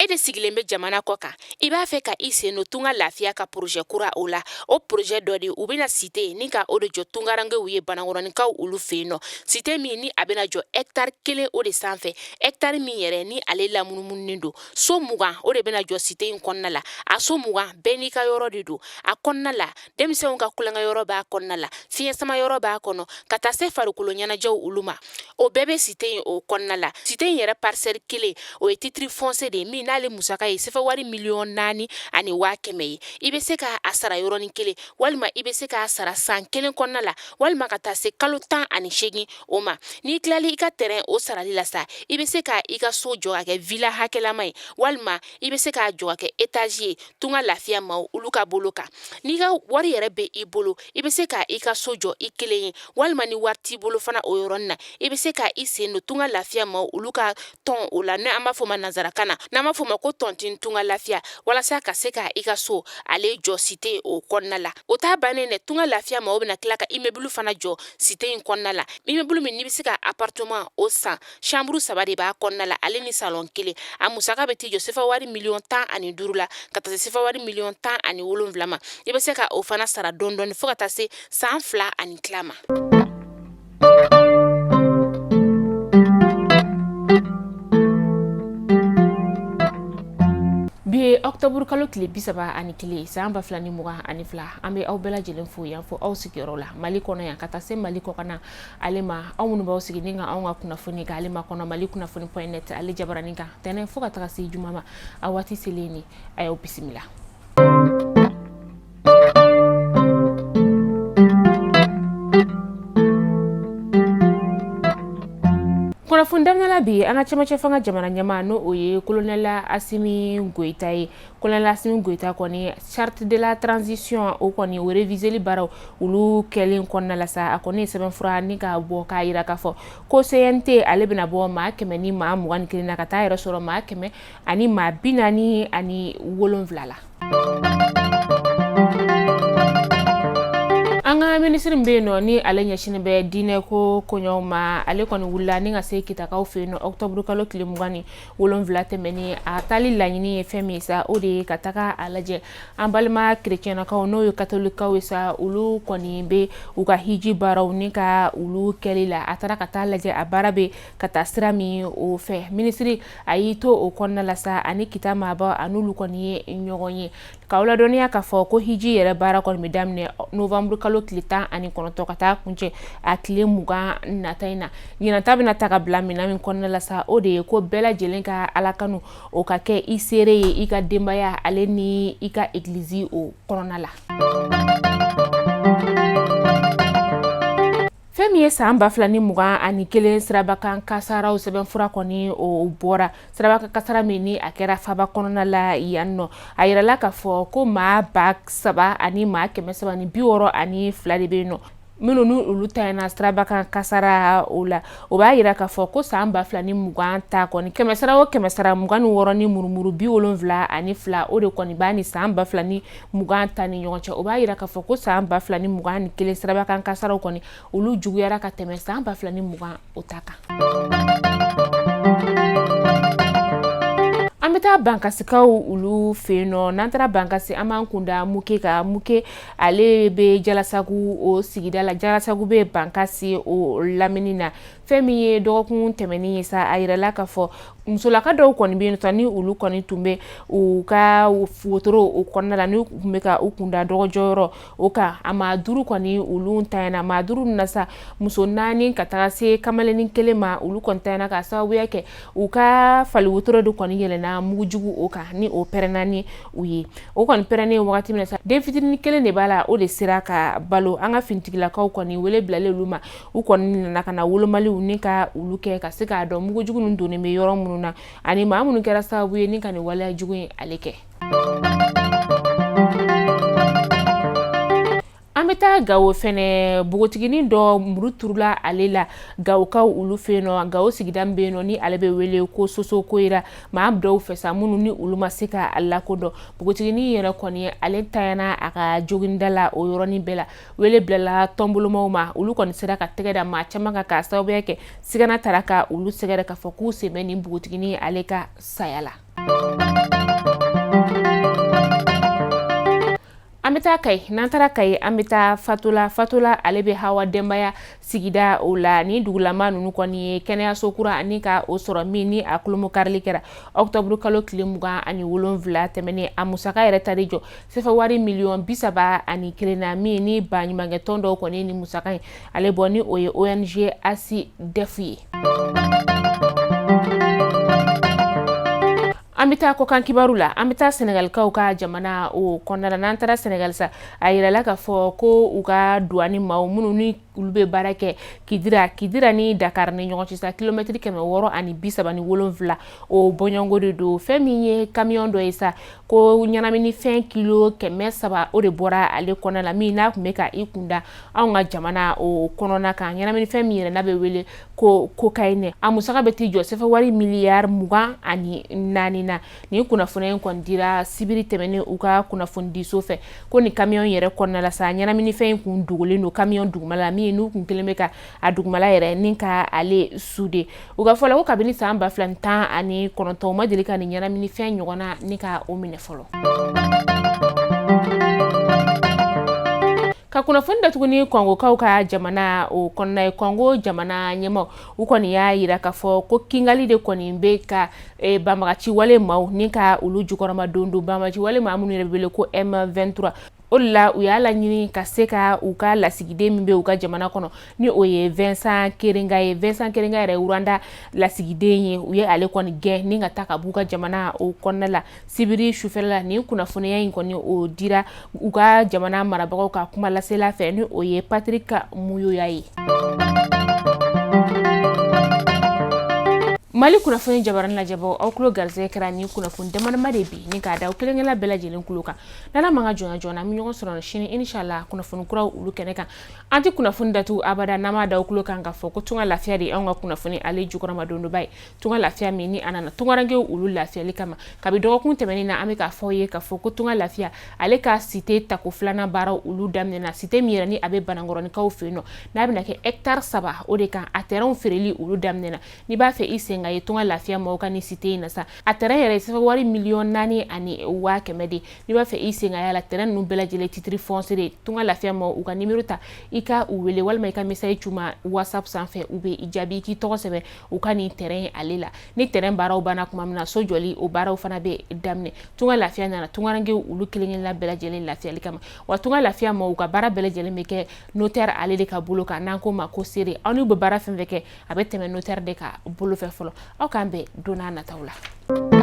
E de sigilen bɛ jamana kɔ kan, i b'a fɛ ka i sen don Tunga Lafiya ka projet kura o la. O projet dɔ de, u bɛna cité ni ka o de jɔ tungarankew ye, Banankɔrɔninkaw olu fɛ yen nɔ. Cité min ni a bɛna jɔ hectare 1 o de sanfɛ, hectare min yɛrɛ ni ale lamunumununen don. So 20 o de bɛna jɔ cité in kɔnɔna la. A so 20 bɛɛ n'i ka yɔrɔ de don a kɔnɔna la. Denmisɛnw ka tulonkɛ yɔrɔ b'a kɔnɔna la, fiɲɛ sama yɔrɔ b'a kɔnɔ, ka taa se farikolo ɲɛnajɛw olu ma, o bɛɛ bɛ cité in o kɔnɔna la. Cité in yɛrɛ parcelle 1, o ye titre foncier de ye min n'ale musaka ye sefa wari 4,1 miliyɔn ye. I bɛ se k'a sara yɔrɔnin kelen, walima i bɛ se k'a sara san 1 kɔnɔna la, walima ka taa se kalo 18 o ma. N'i tilali i ka terrain o sarali la sa, i bɛ se ka i ka so jɔ ka kɛ villa hakɛlama ye, walima i bɛ se k'a jɔ ka kɛ étage ye. Tunga Lafiya maaw olu ka bolo kan, n'i ka wari yɛrɛ bɛ i bolo, i bɛ se ka i ka so jɔ i kelen ye, walima ni wari t'i bolo fana, o yɔrɔnin na, i bɛ se ka i sen don Tunga Lafiya maaw olu ka tɔn o la, n'an b'a fɔ ma nansarakan na, n'an b'a fɔ ma ko tontine Tunga Lafiya, walasa ka se ka i ka so ale jɔ cité o kɔnɔna la. O t'a bannen dɛ. Tunga Lafiya maaw bɛna tila ka immeuble fana jɔ cité in kɔnɔna la, immeuble min n'i bɛ se ka appartement o san, chambre 3 de b'a kɔnɔna la, ale ni salon 1. A musaka bɛ t'i jɔ sefa wari 15 miliyɔn la, ka taa se sefa wari 17 miliyɔn ma. I bɛ se ka o fana sara dɔɔni dɔɔni fo ka taa se san 2 ani tila ma. Bi ye octobre kalo tile 31, san 2022. An bɛ aw bɛɛ lajɛlen fo yan fo aw sigiyɔrɔ la, Mali kɔnɔ yan ka taa se Mali kɔkan ale ma. Aw minnu b'aw sigi ni ka anw ka kunnafoni ka ale ma kɔnɔ Mali kunnafoni point net ale jabaranin kan, tɛnɛn fo ka taga se juma ma, a waati selen ni a y'aw bisimila. Kunnafoni daminɛ la bi, an ka cɛmancɛ fanga jamana ɲɛmaa, n'o o ye colonel Asimi Goyita ye. Colonel Asimi Goyita kɔni, charte de la transition o kɔni, o réviseli baaraw olu kɛlen kɔnɔna la sa, a kɔni ye sɛbɛnfura ni k'a bɔ k'a yira k'a fɔ ko CNT ale bɛna bɔ maa 121 na ka taa yɛrɛ sɔrɔ maa 147 la. An ka minisiri min bɛ yen nɔ, ni ale ɲɛsinnen bɛ diinɛ ko koɲɛw ma, ale kɔni wulila ni ka se Kitakaw fɛ yen nɔ octobre kalo tile 27 tɛmɛnen. A taali laɲini ye fɛn min ye sa, o de ye ka taga a lajɛ an balima kerecɛnakaw, n'o ye katolikaw ye sa, olu kɔni bɛ u ka hiji baaraw ni ka olu kɛli la. A taara ka taa lajɛ a baara bɛ ka taa sira min o fɛ. Minisiri a y'i to o kɔnɔna la sa, ani Kita maaba a n'olu kɔni ye ɲɔgɔn ye, k'aw ladɔnniya k'a fɔ ko hiji yɛrɛ baara kɔni bɛ daminɛ novembre kalo tile 19 ka taa kuncɛ a tile 20 nata in na. Ɲinan ta bɛna ta ka bila minɛn min kɔnɔna la sa, o de ye ko bɛɛ lajɛlen ka Ala kanu o ka kɛ i seere ye i ka denbaya ale ni i ka egilizi o kɔnɔna la. Fɛn min ye san 2021 sirabakan kasaraw sɛbɛnfura kɔni o bɔra, sirabakan kasara min ni a kɛra faba kɔnɔna la yan nɔ, a yirala k'a fɔ ko maa 3362 de bɛ yen nɔ minnu ni olu tanyana sirabakan kasara o la. O b'a yira k'a fɔ ko san 2020 ta kɔni, kɛmɛsara o kɛmɛsara, 26 ni murumuru 72, o de kɔni b'a ni san 2020 ta ni ɲɔgɔn cɛ. O b'a yira k'a fɔ ko san 2021 sirabakan kasaraw kɔni, olu juguyara ka tɛmɛ san 2020 o ta kan. An bɛ taa Bankasikaw olu fɛ yen nɔ. N'an taara Bankasi, an b'an kunda Muke kan. Muke ale bɛ Jalasagu o sigida la. Jalasagu bɛ Bankasi o lamini na. Fɛn min ye dɔgɔkun tɛmɛnen ye sa, a yirala k'a fɔ musolaka dɔw kɔni bɛ yen ni olu kɔni tun bɛ u ka wotoro o kɔnɔna la, n'u tun bɛ ka u kunda dɔgɔjɔyɔrɔ o kan, a maa 5 kɔni olu ntanyana. Maa 5 na sa, muso 4 ka taga se kamalennin 1 ma, olu kɔni ntanyana k'a sababuya kɛ u ka fali wotoro de kɔni yɛlɛnna mugujugu o kan ni o pɛrɛnna ni u ye. O kɔni pɛrɛnnen wagati min na sa, den fitinin 1 de b'a la, o de sera ka balo. An ka finitigilakaw kɔni wele bilalen olu ma, u kɔni nana ka na wolomaliw ni ka olu kɛ ka se k'a dɔn mugujugu ninnu donnen bɛ yɔrɔ minnu na ani maa minnu kɛra sababu ye ni ka nin waleya jugu in ale kɛ. An bɛ taa Gawo fɛnɛ. Npogotiginin dɔ muru turula ale la Gawokaw olu fɛ yen nɔ. Gawo sigida min bɛ yen nɔ, ni ale bɛ wele ko Soso Koyira, maa dɔw fɛ sa minnu ni olu ma se ka lakodɔn, npogotiginin yɛrɛ kɔni ale tanyana a ka joginda la o yɔrɔnin bɛɛ la. Wele bilala tɔnbolomaw ma, olu kɔni sera ka tɛgɛ da maa caman kan k'a sababuya kɛ sigana taara ka olu sɛgɛrɛ k'a fɔ k'u sen bɛ nin npogotiginin ale ka saya la. An bɛ taa Kayi. N'an taara Kayi, an bɛ taa Fatola. Fatola, ale bɛ Hawa Denbaya sigida o la. Ni dugulama ninnu kɔni ye kɛnɛyaso kura ani ka o sɔrɔ min ni a kolomokarili kɛra ɔkutɔburu kalo tile 27 tɛmɛnen. A musaka yɛrɛ tari jɔ sefa wari miliyɔn 31 na, min ni baɲumankɛtɔn dɔw kɔni ni musaka in ale bɔ, ni o ye ONG ASIDEF ye. An bɛ taa kɔkan kibaru la. An bɛ taa Sɛnɛgalikaw ka jamana o kɔnɔna la. N'an taara Sɛnɛgali sa, a yirala k'a fɔ ko u ka duwani maaw minnu ni olu bɛ baara kɛ Kidira, Kidira ni Dakar ni ɲɔgɔn cɛ sa, kilomɛtiri 637 o bɔɲɔgɔnko de don. Fɛn min ye kamiyɔn dɔ ye sa, ko ɲɛnaminifɛn kilo 300 o de bɔra ale kɔnɔna la, min n'a tun bɛ ka i kunda anw ka jamana o kɔnɔna kan. Ɲɛnaminifɛn min yɛrɛ n'a bɛ wele ko cocaïne, a musaka bɛ t'i jɔ sefa wari miliyari 24 na. Nin kunnafoniya in kɔni dira sibiri tɛmɛnen u ka kunnafonidiso fɛ, ko nin kamiyɔn yɛrɛ kɔnɔna la sa, ɲɛnaminifɛn in kun dogolen don kamiyɔn dugumala la, min n'u kun kelen bɛ ka a dugumala yɛrɛ ni ka ale sude. U ka fɔ la ko kabini san 2019, u ma deli ka nin ɲɛnaminifɛn ɲɔgɔnna ni ka o minɛ fɔlɔ. Ka kunnafoni datugu ni Kɔngokaw ka jamana o kɔnɔna ye, Kɔngo jamana ɲɛmaaw u kɔni y'a yira k'a fɔ ko kingali de kɔni bɛ ka banbagaci wale maaw ni ka olu jukɔrɔma don don, banbagaci wale maa minnu yɛrɛ bɛ wele ko M23. O de la u y'a laɲini ka se ka u ka lasigiden min bɛ u ka jamana kɔnɔ, ni o ye Vincent Kerenga ye. Vincent Kerenga yɛrɛ, Rwanda lasigiden ye, u ye ale kɔni gɛn ni ka taa ka b'u ka jamana o kɔnɔna la sibiri sufɛla la. Nin kunnafoniya in kɔni o dira u ka jamana marabagaw ka kuma lasela fɛ, ni o ye Patrick Muyaya ye. Mali kunnafoni jabarani lajɛbaw, aw tulo garisɛgɛ kɛra nin kunnafoni damadama de bi ni k'a da aw kelenkelen bɛɛ lajɛlen tulo kan. N'Ala ma ka jɔnya joona, an bɛ ɲɔgɔn sɔrɔ sini inshallah kunnafoni kuraw olu kɛnɛ kan. An tɛ kunnafoni datugu abada n'an m'a da aw tulo kan k'a fɔ ko Tunga Lafiya de anw ka kunnafoni ale jukɔrɔma dondoba ye. Tunga Lafiya min ni a nana tungarankew olu lafiyali kama. Kabi dɔgɔkun tɛmɛnen na, an bɛ k'a fɔ aw ye k'a fɔ ko Tunga Lafiya ale ka cité tako filanan baaraw olu daminɛna. Cité min yɛrɛ ni a bɛ Banankɔrɔnikaw fɛ yen nɔ, n'a bɛna kɛ hectare 3 o de kan, a terrainw feereli olu daminɛna. N'i b'a fɛ i sen ka ye Tunga Lafiya maaw ka nin cité in na sa, a terrain yɛrɛ ye sefa wari miliyɔn 4 ani waa 100 de. N'i b'a fɛ i sen ka y'a la, terrain ninnu bɛɛ lajɛlen titre foncier de. Tunga Lafiya maaw, u ka numéro ta, i ka u wele walima i ka message c'u ma WhatsApp sanfɛ, u bɛ i jaabi k'i tɔgɔ sɛbɛn u ka nin terrain ale la. Ni terrain baaraw banna tuma min na, so jɔli o baaraw fana bɛ daminɛ. Tunga Lafiya nana tungarankew olu kelen-kelenna bɛɛ lajɛlen lafiyali kama. Wa Tunga Lafiya maaw u ka baara bɛɛ lajɛlen bɛ kɛ notaire ale de ka bolo kan, n'an ko ma ko seere. Aw n'u bɛ baara fɛn fɛn kɛ, a bɛ tɛmɛ notaire de ka bolo fɛ fɔlɔ. Aw k'an bɛn don n'a nataw la.